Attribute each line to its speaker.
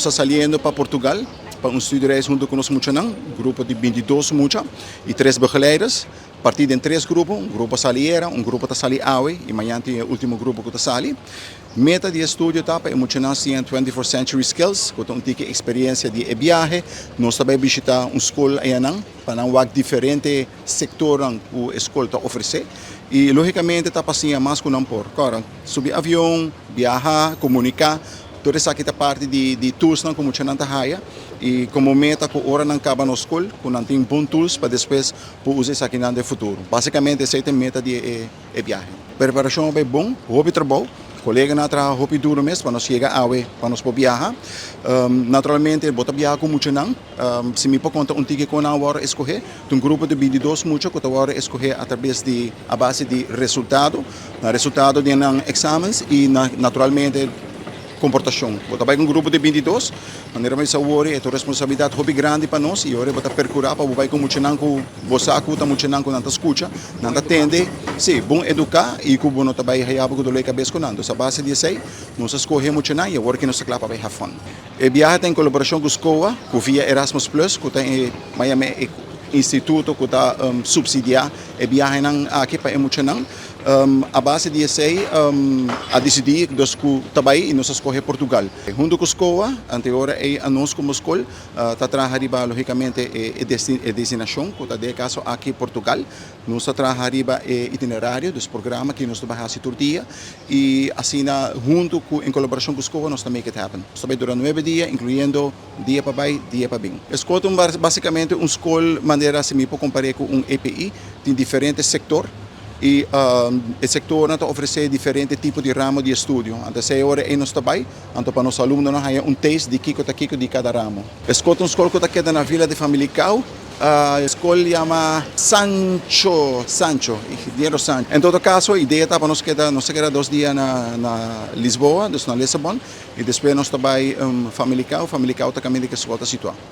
Speaker 1: Nos ta saliendo pa Portugal pa un studiereis hunto cu nos muchanan, grupo di 22 mucha y tres begeleiders, parti den tres grupo. Un grupo a sali ayera, un grupo ta sali awe y mañan tin e ultimo grupo cu ta sali. Meta di e studio ta pa e muchanan siña 24 Century Skills, cu ta un tiki experiencia di e biahe. Nos ta bay bishita un scol ayanan pa nan wak diferente sectornan cu e scol ta ofrece y logicamente ta pa siña mas cu nan por. Cora, subi avion, biaha, comunica, tur esaki ta parti di toolsnan cu muchanan ta haya y como meta cu ora nan caba nos scol cu nan tin bon tools pa despues por usa esakinan den futuro. Basicamente esey ta e meta di e biahe. Preparacion a bay bon, hopi trabou, coleganan a traha hopi duro mes pa nos yega awe pa nos por biaha. Naturalmente bo ta biaha cu muchanan, si mi por conta un tiki con nan a worde escoge, ta un grupo di 22 mucha cu ta worde escoge a traves di a base di resultado, na resultado di nan examens y naturalmente comportacion. Bo ta bay cu un grupo di 22, manera mi bisa awor e ta un responsabilidad hopi grandi pa nos y ora bo ta percura pa bo bay cu muchanan cu bo sa cu ta muchanan cu nan ta scucha, nan ta tende, si, bon educa y cu bo no ta bay haya bo cu dolor di cabes cu nan. Dus a base di esey nos a scoge muchanan y awor ki nos ta cla pa bay have fun. E biahe ta en colaboracion cu SCOA, cu via Erasmus Plus, cu ta e Miami e instituto cu ta subsidia e biahenan aki pa e muchanan. A base di esey a dicidi dus cu ta bay y nos a scoge Portugal. Hunto cu SCOA, ante ora ey anos como scol ta traha riba logicamente e destinacion cu ta den e caso aki Portugal. Nos ta traha riba e itinerario, dus programa ki nos ta bay haci tur dia y asina hunto cu en colaboracion cu SCOA nos ta make it happen. Nos ta bay dura 9 dia, incluyendo dia pa bay, dia pa bin. E scol ta basicamente un scol manera si mi por compare cu un EPI, tin diferente sector y e sectornan ta ofrece diferente tipo di ramo di estudio. Anto esey ora ey nos ta bay, anto pa nos alumnonan haya un taste di kico ta kico di cada ramo. E scol ta un scol cu ta keda na Vila di Famalicão. E scol yama Sancho, Sancho, Ingeniero Sancho. En todo caso, idea ta pa nos keda, nos ta keda 2 dia na Lisboa, dus na Lissabon, y despues nos ta bay Famalicão. Famalicão ta caminda cu e scol ta situa.